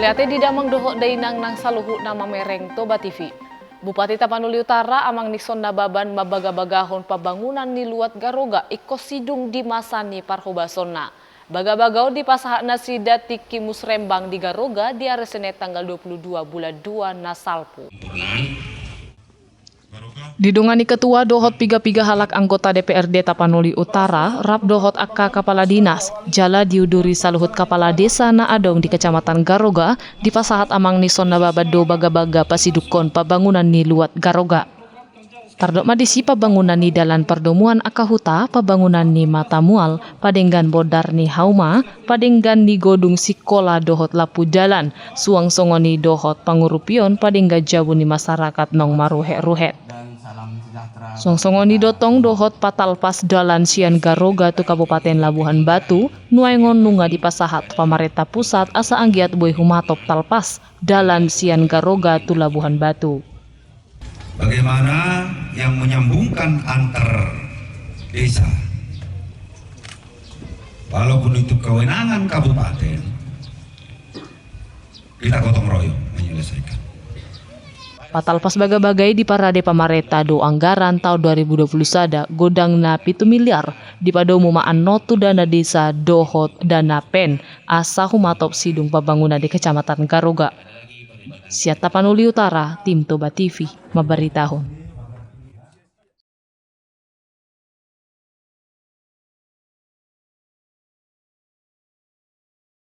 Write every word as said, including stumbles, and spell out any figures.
Mauliate di damang dohot dainang nang saluhutna mamereng Toba T V. Bupati Tapanuli Utara Amang Nixon Nababan mambagabagahon pambangunan ni luat Garoga ingkon sidung di masa ni parhobasonna. Bagabaga on dipasahat nasida tingki Musrembang di Garoga di ari Senin tanggal dua puluh dua bulan dua na salpu. Didongani ketua dohot piga-piga halak anggota D P R D Tapanuli Utara, rap dohot angka kapala dinas, jala diuduri saluhut kapala desa na adong di Kecamatan Garoga, dipasahat Amang Nixon Nababan do bagabaga pasidungkon pambangunan ni luat Garoga. Tardok ma disi pambangunan ni dalan pardomuan angka huta, pambangunan ni mata mual, padenggan bondar ni hauma, padenggan ni godung sikola dohot lampu jalan, suang songon i dohot pangurupion padenggan jabu ni masyarakat naung maruhetruhet. Suang songon i do tong dohot patalpas dalan sian Garoga tu Kabupaten Labuhan Batu, nuaeng on nunga dipasahat pamarenta pusat asa anggiat boi humatop talpas dalan sian Garoga tu Labuhan Batu. Bagaimana yang menyambungkan antar desa? Walaupun itu kewenangan kabupaten, kita gotong royong menyelesaikan. Patalpas bagabaga i diparade pamarenta do anggaran taon dua ribu dua puluh sada godangna pitu miliar, dipadomu ma annon tu dana desa dohot dana pen, asa humatop sidung pambangunan di Kecamatan Garoga. Sian Tapanuli Utara, tim Toba T V, mambaritahon.